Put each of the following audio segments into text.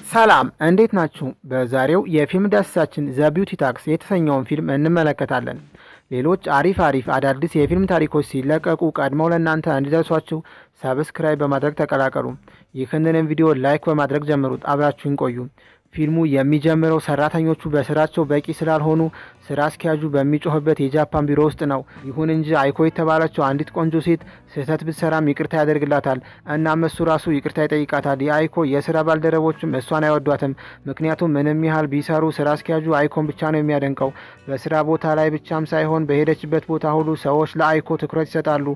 ሰላም፣ እንዴት ናችሁ? በዛሬው የፊልም ዳሰሳችን The Beauty Tax የተሰኘውን ፊልም እንመለከታለን። ሌሎች አሪፍ አሪፍ አዳዲስ የፊልም ታሪኮች ሲለቀቁ ቀድመው ለእናንተ እንዲደርሷችሁ subscribe በማድረግ ተቀላቀሉ። ይህንንም ቪዲዮ like በማድረግ ጀምሩት። አብራችሁን ቆዩ። ፊልሙ የሚጀምረው ሰራተኞቹ በስራቸው በቂ ስላልሆኑ ስራ አስኪያጁ በሚጮህበት የጃፓን ቢሮ ውስጥ ነው። ይሁን እንጂ አይኮ የተባለችው አንዲት ቆንጆ ሴት ስህተት ብትሰራም ይቅርታ ያደርግላታል። እናም እሱ ራሱ ይቅርታ ይጠይቃታል። የአይኮ የስራ ባልደረቦችም እሷን አይወዷትም። ምክንያቱም ምንም ያህል ቢሰሩ ስራ አስኪያጁ አይኮን ብቻ ነው የሚያደንቀው። በስራ ቦታ ላይ ብቻም ሳይሆን በሄደችበት ቦታ ሁሉ ሰዎች ለአይኮ ትኩረት ይሰጣሉ።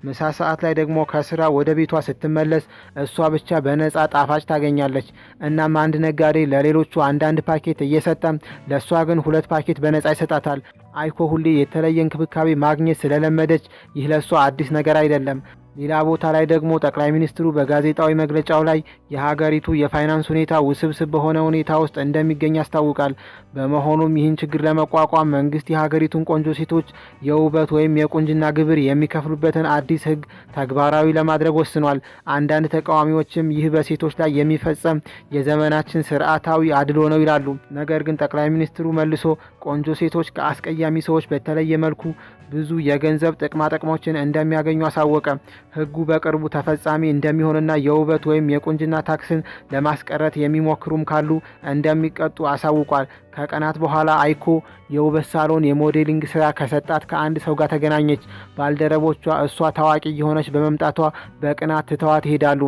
ምሳ ሰዓት ላይ ደግሞ ከስራ ወደ ቤቷ ስትመለስ እሷ ብቻ በነጻ ጣፋጭ ታገኛለች። እናም አንድ ነጋዴ ለሌሎቹ አንዳንድ ፓኬት እየሰጠ ለእሷ ግን ሁለት ፓኬት በነጻ ይሰጣታል። አይኮ ሁሌ የተለየ እንክብካቤ ማግኘት ስለለመደች ይህ ለእሷ አዲስ ነገር አይደለም። ሌላ ቦታ ላይ ደግሞ ጠቅላይ ሚኒስትሩ በጋዜጣዊ መግለጫው ላይ የሀገሪቱ የፋይናንስ ሁኔታ ውስብስብ በሆነ ሁኔታ ውስጥ እንደሚገኝ ያስታውቃል። በመሆኑም ይህን ችግር ለመቋቋም መንግስት የሀገሪቱን ቆንጆ ሴቶች የውበት ወይም የቁንጅና ግብር የሚከፍሉበትን አዲስ ሕግ ተግባራዊ ለማድረግ ወስኗል። አንዳንድ ተቃዋሚዎችም ይህ በሴቶች ላይ የሚፈጸም የዘመናችን ስርዓታዊ አድሎ ነው ይላሉ። ነገር ግን ጠቅላይ ሚኒስትሩ መልሶ ቆንጆ ሴቶች ከአስቀያሚ ሰዎች በተለየ መልኩ ብዙ የገንዘብ ጥቅማ ጥቅሞችን እንደሚያገኙ አሳወቀ። ሕጉ በቅርቡ ተፈጻሚ እንደሚሆንና የውበት ወይም የቁንጅና ታክስን ለማስቀረት የሚሞክሩም ካሉ እንደሚቀጡ አሳውቋል። ከቀናት በኋላ አይኮ የውበት ሳሎን የ modeling ስራ ከሰጣት ከአንድ ሰው ጋር ተገናኘች። ባልደረቦቿ እሷ ታዋቂ እየሆነች በመምጣቷ በቅናት ትተዋት ይሄዳሉ።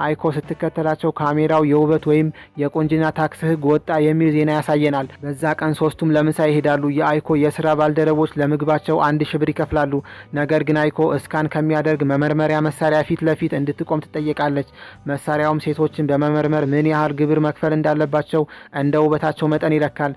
አይኮ ስትከተላቸው ካሜራው የውበት ወይም የቁንጅና ታክስ ሕግ ወጣ የሚል ዜና ያሳየናል። በዛ ቀን ሶስቱም ለምሳ ይሄዳሉ። የአይኮ የስራ ባልደረቦች ለምግባቸው 1,000 ብር ይከፍላሉ። ነገር ግን አይኮ scan ከሚያደርግ መመርመሪያ መሳሪያ ፊት ለፊት እንድትቆም ትጠየቃለች። መሳሪያውም ሴቶችን በመመርመር ምን ያህል ግብር መክፈል እንዳለባቸው እንደ ውበታቸው መጠን ይለካል።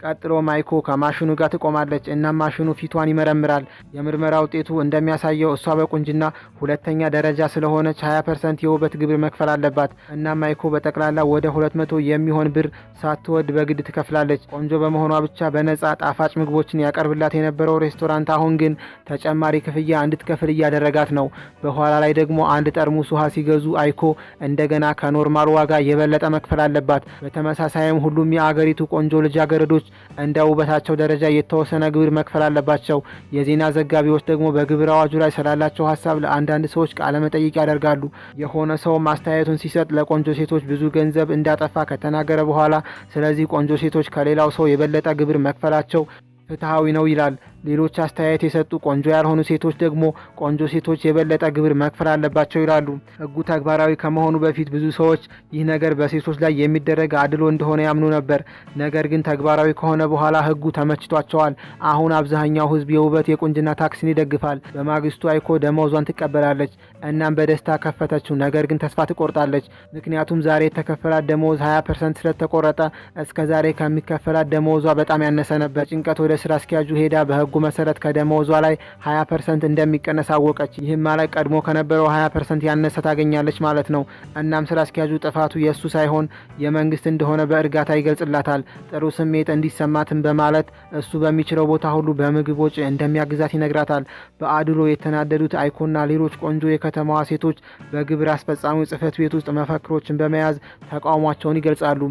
ቀጥሎ አይኮ ከማሽኑ ጋር ትቆማለች። እናም ማሽኑ ፊቷን ይመረምራል። የምርመራ ውጤቱ እንደሚያሳየው እሷ በቁንጅና ሁለተኛ ደረጃ ስለሆነች 20% የውበት ግብር መክፈል አለባት። እናም አይኮ በጠቅላላ ወደ 200 የሚሆን ብር ሳትወድ በግድ ትከፍላለች። ቆንጆ በመሆኗ ብቻ በነጻ ጣፋጭ ምግቦችን ያቀርብላት የነበረው ሬስቶራንት አሁን ግን ተጨማሪ ክፍያ እንድትከፍል እያደረጋት ነው። በኋላ ላይ ደግሞ አንድ ጠርሙስ ውሃ ሲገዙ አይኮ እንደገና ከ normal ዋጋ የበለጠ መክፈል አለባት። በተመሳሳይም ሁሉም የአገሪቱ ቆንጆ ልጃገረዶች እንደ ውበታቸው ደረጃ የተወሰነ ግብር መክፈል አለባቸው። የዜና ዘጋቢዎች ደግሞ በግብር አዋጁ ላይ ስላላቸው ሀሳብ ለአንዳንድ ሰዎች ቃለ መጠይቅ ያደርጋሉ። የሆነ ሰው አስተያየቱን ሲሰጥ ለቆንጆ ሴቶች ብዙ ገንዘብ እንዳጠፋ ከተናገረ በኋላ ስለዚህ ቆንጆ ሴቶች ከሌላው ሰው የበለጠ ግብር መክፈላቸው ፍትሐዊ ነው ይላል። ሌሎች አስተያየት የሰጡ ቆንጆ ያልሆኑ ሴቶች ደግሞ ቆንጆ ሴቶች የበለጠ ግብር መክፈል አለባቸው ይላሉ። ሕጉ ተግባራዊ ከመሆኑ በፊት ብዙ ሰዎች ይህ ነገር በሴቶች ላይ የሚደረግ አድሎ እንደሆነ ያምኑ ነበር። ነገር ግን ተግባራዊ ከሆነ በኋላ ሕጉ ተመችቷቸዋል። አሁን አብዛኛው ሕዝብ የውበት የቁንጅና ታክስን ይደግፋል። በማግስቱ አይኮ ደመወዟን ትቀበላለች። እናም በደስታ ከፈተችው። ነገር ግን ተስፋ ትቆርጣለች። ምክንያቱም ዛሬ የተከፈላት ደመወዝ 20% ስለተቆረጠ እስከ ዛሬ ከሚከፈላት ደመወዟ በጣም ያነሰ ነበር። ጭንቀት ወደ ስራ አስኪያጁ ሄዳ በህጉ መሰረት ከደመወዟ ላይ 20% እንደሚቀነስ አወቀች። ይህም ማለት ቀድሞ ከነበረው 20% ያነሰ ታገኛለች ማለት ነው። እናም ስራ አስኪያጁ ጥፋቱ የእሱ ሳይሆን የመንግስት እንደሆነ በእርጋታ ይገልጽላታል። ጥሩ ስሜት እንዲሰማትም በማለት እሱ በሚችለው ቦታ ሁሉ በምግብ ወጪ እንደሚያግዛት ይነግራታል። በአድሎ የተናደዱት አይኮና ሌሎች ቆንጆ የከተማዋ ሴቶች በግብር አስፈጻሚው ጽህፈት ቤት ውስጥ መፈክሮችን በመያዝ ተቃውሟቸውን ይገልጻሉ።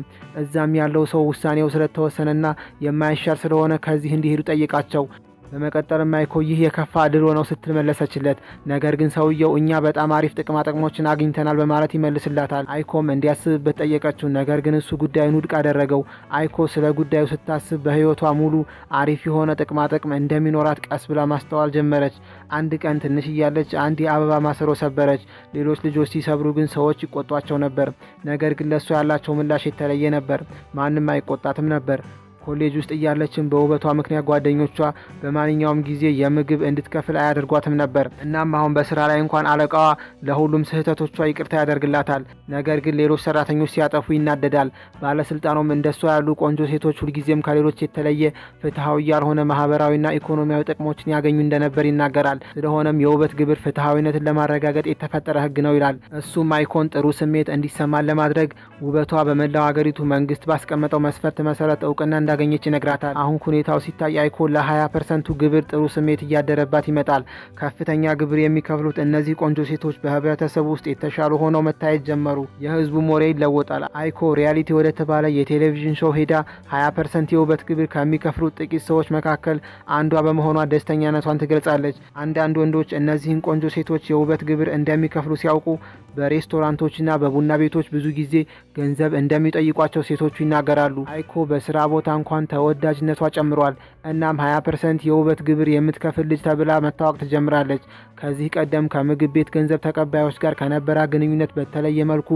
እዛም ያለው ሰው ውሳኔው ስለተወሰነና የማይሻር ስለሆነ ከዚህ እንዲሄዱ ጠየቃቸው። በመቀጠልም አይኮ ይህ የከፋ አድሎ ነው ስትል መለሰችለት። ነገር ግን ሰውየው እኛ በጣም አሪፍ ጥቅማ ጥቅሞችን አግኝተናል በማለት ይመልስላታል። አይኮም እንዲያስብበት ጠየቀችው። ነገር ግን እሱ ጉዳዩን ውድቅ አደረገው። አይኮ ስለ ጉዳዩ ስታስብ በህይወቷ ሙሉ አሪፍ የሆነ ጥቅማ ጥቅም እንደሚኖራት ቀስ ብላ ማስተዋል ጀመረች። አንድ ቀን ትንሽ እያለች አንድ የአበባ ማሰሮ ሰበረች። ሌሎች ልጆች ሲሰብሩ ግን ሰዎች ይቆጧቸው ነበር። ነገር ግን ለእሷ ያላቸው ምላሽ የተለየ ነበር። ማንም አይቆጣትም ነበር። ኮሌጅ ውስጥ እያለችም በውበቷ ምክንያት ጓደኞቿ በማንኛውም ጊዜ የምግብ እንድትከፍል አያደርጓትም ነበር። እናም አሁን በስራ ላይ እንኳን አለቃዋ ለሁሉም ስህተቶቿ ይቅርታ ያደርግላታል። ነገር ግን ሌሎች ሰራተኞች ሲያጠፉ ይናደዳል። ባለስልጣኑም እንደሷ ያሉ ቆንጆ ሴቶች ሁልጊዜም ከሌሎች የተለየ ፍትሐዊ ያልሆነ ማህበራዊና ኢኮኖሚያዊ ጥቅሞችን ያገኙ እንደነበር ይናገራል። ስለሆነም የውበት ግብር ፍትሐዊነትን ለማረጋገጥ የተፈጠረ ህግ ነው ይላል። እሱም አይኮን ጥሩ ስሜት እንዲሰማን ለማድረግ ውበቷ በመላው አገሪቱ መንግስት ባስቀመጠው መስፈርት መሰረት እውቅና እንዳገኘ እንዳገኘች ይነግራታል። አሁን ሁኔታው ሲታይ አይኮ ለ20 ፐርሰንቱ ግብር ጥሩ ስሜት እያደረባት ይመጣል። ከፍተኛ ግብር የሚከፍሉት እነዚህ ቆንጆ ሴቶች በህብረተሰቡ ውስጥ የተሻሉ ሆነው መታየት ጀመሩ። የህዝቡ ወሬ ይለወጣል። አይኮ reality ወደ ተባለ የቴሌቪዥን show ሄዳ 20% የውበት ግብር ከሚከፍሉት ጥቂት ሰዎች መካከል አንዷ በመሆኗ ደስተኛነቷን ትገልጻለች። አንዳንድ ወንዶች እነዚህን ቆንጆ ሴቶች የውበት ግብር እንደሚከፍሉ ሲያውቁ በሬስቶራንቶችና በቡና ቤቶች ብዙ ጊዜ ገንዘብ እንደሚጠይቋቸው ሴቶቹ ይናገራሉ። አይኮ በስራ ቦታ እንኳን ተወዳጅነቷ ጨምሯል። እናም 20% የውበት ግብር የምትከፍል ልጅ ተብላ መታወቅ ትጀምራለች። ከዚህ ቀደም ከምግብ ቤት ገንዘብ ተቀባዮች ጋር ከነበራት ግንኙነት በተለየ መልኩ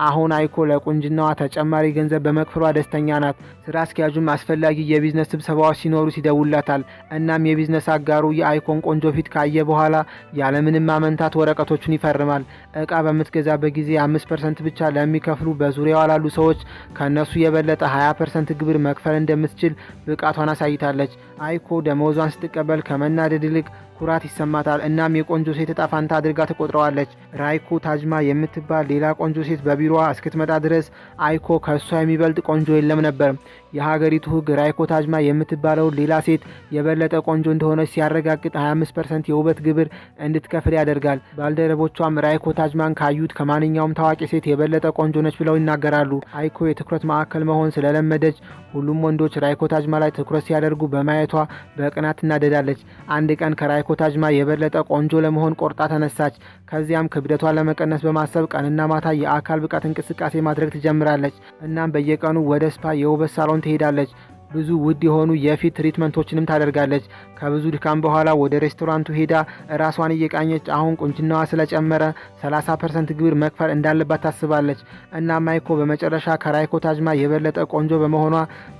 አሁን አይኮ ለቁንጅናዋ ተጨማሪ ገንዘብ በመክፈሏ ደስተኛ ናት። ስራ አስኪያጁም አስፈላጊ የቢዝነስ ስብሰባዎች ሲኖሩ ይደውልላታል። እናም የቢዝነስ አጋሩ የአይኮን ቆንጆ ፊት ካየ በኋላ ያለምንም ማመንታት ወረቀቶቹን ይፈርማል። እቃ በምትገዛበት ጊዜ 5% ብቻ ለሚከፍሉ በዙሪያዋ ላሉ ሰዎች ከእነሱ የበለጠ 20% ግብር መክፈል እንደምትችል ብቃቷን አሳይታለች። አይኮ ደመወዟን ስትቀበል ከመናደድ ይልቅ ኩራት ይሰማታል። እናም የቆንጆ ሴት እጣ ፋንታ አድርጋ ትቆጥረዋለች። ራይኮ ታጅማ የምትባል ሌላ ቆንጆ ሴት በቢሮዋ እስክትመጣ ድረስ አይኮ ከእሷ የሚበልጥ ቆንጆ የለም ነበር። የሀገሪቱ ሕግ ራይኮ ታጅማ የምትባለውን ሌላ ሴት የበለጠ ቆንጆ እንደሆነች ሲያረጋግጥ 25% የውበት ግብር እንድትከፍል ያደርጋል። ባልደረቦቿም ራይኮ ታጅማን ካዩት ከማንኛውም ታዋቂ ሴት የበለጠ ቆንጆ ነች ብለው ይናገራሉ። አይኮ የትኩረት ማዕከል መሆን ስለለመደች ሁሉም ወንዶች ራይኮ ታጅማ ላይ ትኩረት ሲያደርጉ በማየቷ በቅናት ትናደዳለች። አንድ ቀን ከራይኮ ታጅማ የበለጠ ቆንጆ ለመሆን ቆርጣ ተነሳች። ከዚያም ክብደቷን ለመቀነስ በማሰብ ቀንና ማታ የአካል ብቃት እንቅስቃሴ ማድረግ ትጀምራለች። እናም በየቀኑ ወደ spa የውበት ሳሎን ትሄዳለች። ብዙ ውድ የሆኑ የፊት treatment ኦችንም ታደርጋለች። ከብዙ ድካም በኋላ ወደ ሬስቶራንቱ ሄዳ ራሷን እየቃኘች አሁን ቁንጅናዋ ስለጨመረ 30% ግብር መክፈል እንዳለባት ታስባለች። እናም አይኮ በመጨረሻ ከራይኮ ታጅማ የበለጠ ቆንጆ በመሆኗ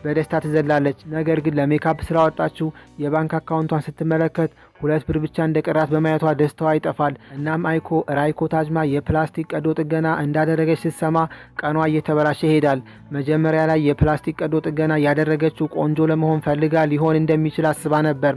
በደስታ ትዘላለች። ነገር ግን ለሜካፕ ስላወጣችው የባንክ አካውንቷን ስትመለከት 2 ብር ብቻ እንደቀራት በማየቷ ደስታዋ ይጠፋል። እናም አይኮ ራይኮ ታጅማ የፕላስቲክ ቀዶ ጥገና እንዳደረገች ስትሰማ ቀኗ እየተበላሸ ይሄዳል። መጀመሪያ ላይ የፕላስቲክ ቀዶ ጥገና ያደረገችው ቆንጆ ለመሆን ፈልጋ ሊሆን እንደሚችል አስባ ነበር።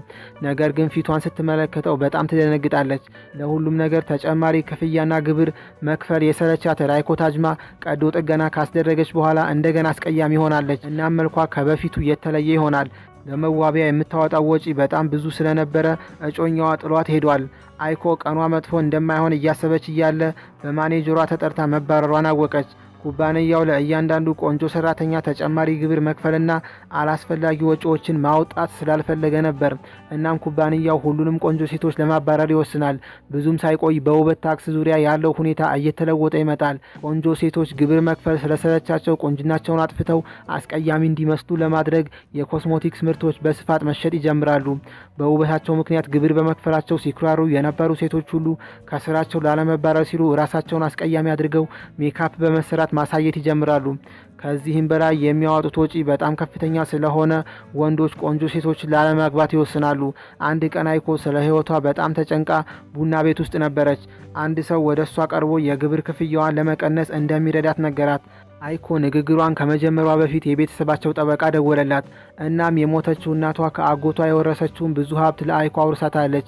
ነገር ግን ፊቷን ስትመለከተው በጣም ትደነግጣለች። ለሁሉም ነገር ተጨማሪ ክፍያና ግብር መክፈል የሰለቻት ራይኮ ታጅማ ቀዶ ጥገና ካስደረገች በኋላ እንደገና አስቀያሚ ሆናለች። እናም መልኳ ከበፊቱ የተለየ ይሆናል። ለመዋቢያ የምታወጣው ወጪ በጣም ብዙ ስለነበረ እጮኛዋ ጥሏት ሄዷል። አይኮ ቀኗ መጥፎ እንደማይሆን እያሰበች እያለ በማኔጀሯ ተጠርታ መባረሯን አወቀች። ኩባንያው ለእያንዳንዱ ቆንጆ ሰራተኛ ተጨማሪ ግብር መክፈልና አላስፈላጊ ወጪዎችን ማውጣት ስላልፈለገ ነበር። እናም ኩባንያው ሁሉንም ቆንጆ ሴቶች ለማባረር ይወስናል። ብዙም ሳይቆይ በውበት ታክስ ዙሪያ ያለው ሁኔታ እየተለወጠ ይመጣል። ቆንጆ ሴቶች ግብር መክፈል ስለሰለቻቸው ቁንጅናቸውን አጥፍተው አስቀያሚ እንዲመስሉ ለማድረግ የኮስሞቲክስ ምርቶች በስፋት መሸጥ ይጀምራሉ። በውበታቸው ምክንያት ግብር በመክፈላቸው ሲኩራሩ የነበሩ ሴቶች ሁሉ ከስራቸው ላለመባረር ሲሉ ራሳቸውን አስቀያሚ አድርገው ሜካፕ በመሰራት ማሳየት ይጀምራሉ። ከዚህም በላይ የሚያወጡት ወጪ በጣም ከፍተኛ ስለሆነ ወንዶች ቆንጆ ሴቶችን ላለማግባት ይወስናሉ። አንድ ቀን አይኮ ስለ ሕይወቷ በጣም ተጨንቃ ቡና ቤት ውስጥ ነበረች። አንድ ሰው ወደ እሷ ቀርቦ የግብር ክፍያዋን ለመቀነስ እንደሚረዳት ነገራት። አይኮ ንግግሯን ከመጀመሯ በፊት የቤተሰባቸው ጠበቃ ደወለላት። እናም የሞተችው እናቷ ከአጎቷ የወረሰችውን ብዙ ሀብት ለአይኮ አውርሳታለች።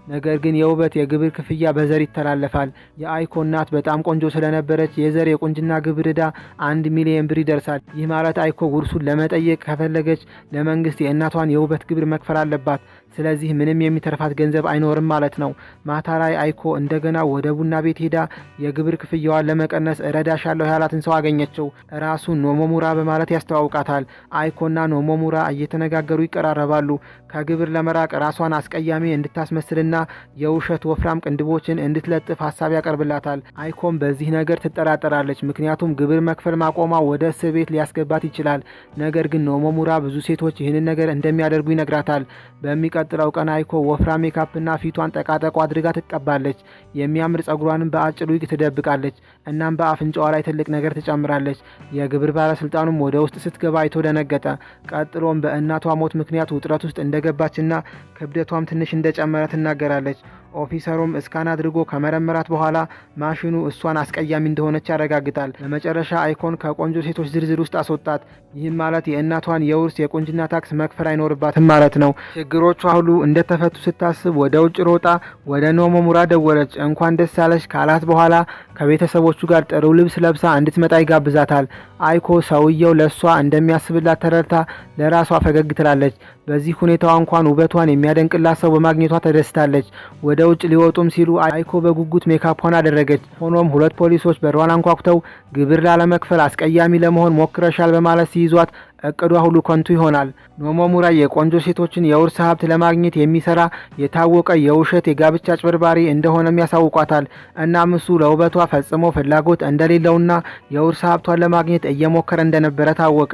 ነገር ግን የውበት የግብር ክፍያ በዘር ይተላለፋል። የአይኮ እናት በጣም ቆንጆ ስለነበረች የዘር የቁንጅና ግብር ዕዳ 1 ሚሊዮን ብር ይደርሳል። ይህ ማለት አይኮ ውርሱን ለመጠየቅ ከፈለገች ለመንግስት የእናቷን የውበት ግብር መክፈል አለባት። ስለዚህ ምንም የሚተርፋት ገንዘብ አይኖርም ማለት ነው። ማታ ላይ አይኮ እንደገና ወደ ቡና ቤት ሄዳ የግብር ክፍያዋን ለመቀነስ እረዳሻለሁ ያላትን ሰው አገኘችው። ራሱን ኖሞሙራ በማለት ያስተዋውቃታል። አይኮና ኖሞሙራ እየተነጋገሩ ይቀራረባሉ። ከግብር ለመራቅ ራሷን አስቀያሚ እንድታስመስልና የውሸት ወፍራም ቅንድቦችን እንድትለጥፍ ሀሳብ ያቀርብላታል። አይኮም በዚህ ነገር ትጠራጠራለች። ምክንያቱም ግብር መክፈል ማቆሟ ወደ እስር ቤት ሊያስገባት ይችላል። ነገር ግን ኖሞሙራ ብዙ ሴቶች ይህንን ነገር እንደሚያደርጉ ይነግራታል። በሚቀጥለው ቀን አይኮ ወፍራም ሜካፕና ፊቷን ጠቃጠቆ አድርጋ ትቀባለች። የሚያምር ጸጉሯንም በአጭር ዊግ ትደብቃለች። እናም በአፍንጫዋ ላይ ትልቅ ነገር ትጨምራለች። የግብር ባለስልጣኑም ወደ ውስጥ ስትገባ አይቶ ደነገጠ። ቀጥሎም በእናቷ ሞት ምክንያት ውጥረት ውስጥ እንደገባችና ክብደቷም ትንሽ እንደጨመረ ትናገራለች። Officer ኡም scan አድርጎ ከመረመራት በኋላ ማሽኑ እሷን አስቀያሚ እንደሆነች ያረጋግጣል። በመጨረሻ አይኮን ከቆንጆ ሴቶች ዝርዝር ውስጥ አስወጣት። ይህም ማለት የእናቷን የውርስ የቁንጅና ታክስ መክፈል አይኖርባትም ማለት ነው። ችግሮቿ ሁሉ እንደተፈቱ ስታስብ ወደ ውጭ ሮጣ ወደ ኖሞሙራ ደወለች። እንኳን ደስ አለሽ ካላት በኋላ ከቤተሰቦቹ ጋር ጥሩ ልብስ ለብሳ እንድትመጣ ይጋብዛታል። አይኮ ሰውየው ለእሷ እንደሚያስብላት ተረድታ ለራሷ ፈገግ ትላለች። በዚህ ሁኔታዋ እንኳን ውበቷን የሚያደንቅላት ሰው በማግኘቷ ተደስታለች። ወደ ውጭ ሊወጡም ሲሉ አይኮ በጉጉት ሜካፖን አደረገች። ሆኖም ሁለት ፖሊሶች በሯን አንኳኩተው ግብር ላለመክፈል አስቀያሚ ለመሆን ሞክረሻል በማለት ሲይዟት እቅዷ ሁሉ ከንቱ ይሆናል። ኖሞሙራ የቆንጆ ሴቶችን የውርስ ሀብት ለማግኘት የሚሰራ የታወቀ የውሸት የጋብቻ አጭበርባሪ እንደሆነም ያሳውቋታል። እናም እሱ ለውበቷ ፈጽሞ ፍላጎት እንደሌለውና የውርስ ሀብቷን ለማግኘት እየሞከረ እንደነበረ ታወቀ።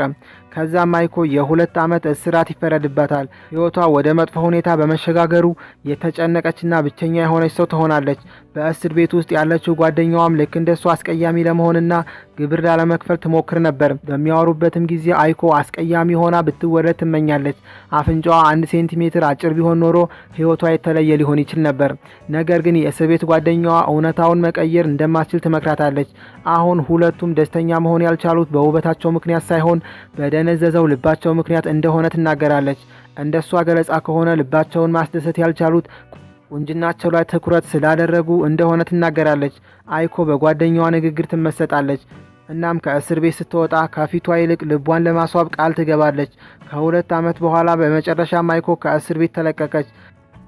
ከዛም አይኮ የ2 ዓመት እስራት ይፈረድባታል። ሕይወቷ ወደ መጥፎ ሁኔታ በመሸጋገሩ የተጨነቀችና ብቸኛ የሆነች ሰው ትሆናለች። በእስር ቤት ውስጥ ያለችው ጓደኛዋም ልክ እንደሷ አስቀያሚ ለመሆንና ግብር ላለመክፈል ትሞክር ነበር። በሚያወሩበትም ጊዜ አይኮ አስቀያሚ ሆና ብትወለድ ትመኛለች። አፍንጫዋ 1 ሴንቲሜትር አጭር ቢሆን ኖሮ ሕይወቷ የተለየ ሊሆን ይችል ነበር። ነገር ግን የእስር ቤት ጓደኛዋ እውነታውን መቀየር እንደማትችል ትመክራታለች። አሁን ሁለቱም ደስተኛ መሆን ያልቻሉት በውበታቸው ምክንያት ሳይሆን በደነዘዘው ልባቸው ምክንያት እንደሆነ ትናገራለች። እንደሷ ገለጻ ከሆነ ልባቸውን ማስደሰት ያልቻሉት ቁንጅናቸው ላይ ትኩረት ስላደረጉ እንደሆነ ትናገራለች። አይኮ በጓደኛዋ ንግግር ትመሰጣለች። እናም ከእስር ቤት ስትወጣ ከፊቷ ይልቅ ልቧን ለማስዋብ ቃል ትገባለች። ከ2 ዓመት በኋላ በመጨረሻም አይኮ ከእስር ቤት ተለቀቀች።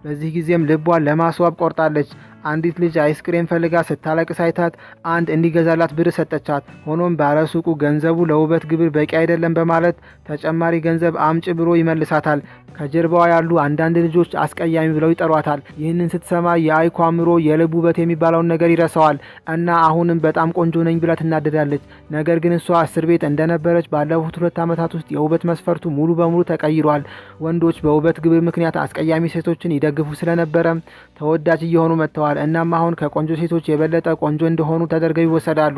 በዚህ ጊዜም ልቧን ለማስዋብ ቆርጣለች። አንዲት ልጅ አይስክሬም ፈልጋ ስታለቅስ አይታት አንድ እንዲገዛላት ብር ሰጠቻት። ሆኖም ባለሱቁ ገንዘቡ ለውበት ግብር በቂ አይደለም በማለት ተጨማሪ ገንዘብ አምጪ ብሎ ይመልሳታል። ከጀርባዋ ያሉ አንዳንድ ልጆች አስቀያሚ ብለው ይጠሯታል። ይህንን ስትሰማ የአይኮ አእምሮ የልብ ውበት የሚባለውን ነገር ይረሳዋል እና አሁንም በጣም ቆንጆ ነኝ ብላ ትናደዳለች። ነገር ግን እሷ እስር ቤት እንደነበረች ባለፉት 2 ዓመታት ውስጥ የውበት መስፈርቱ ሙሉ በሙሉ ተቀይሯል። ወንዶች በውበት ግብር ምክንያት አስቀያሚ ሴቶችን ይደግፉ ስለነበረ ተወዳጅ እየሆኑ መጥተዋል። እናም አሁን ከቆንጆ ሴቶች የበለጠ ቆንጆ እንደሆኑ ተደርገው ይወሰዳሉ።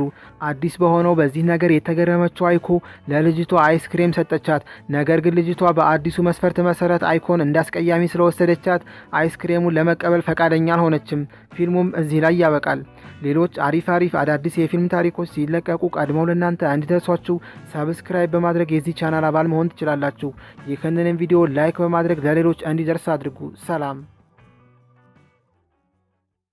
አዲስ በሆነው በዚህ ነገር የተገረመችው አይኮ ለልጅቷ አይስክሬም ሰጠቻት። ነገር ግን ልጅቷ በአዲሱ መስፈርት መሰረት አይኮን እንዳስቀያሚ ስለወሰደቻት አይስክሬሙን ለመቀበል ፈቃደኛ አልሆነችም። ፊልሙም እዚህ ላይ ያበቃል። ሌሎች አሪፍ አሪፍ አዳዲስ የፊልም ታሪኮች ሲለቀቁ ቀድመው ለእናንተ እንዲደርሷችሁ subscribe በማድረግ የዚህ ቻናል አባል መሆን ትችላላችሁ። ይህንንም ቪዲዮ like በማድረግ ለሌሎች እንዲደርስ አድርጉ። ሰላም።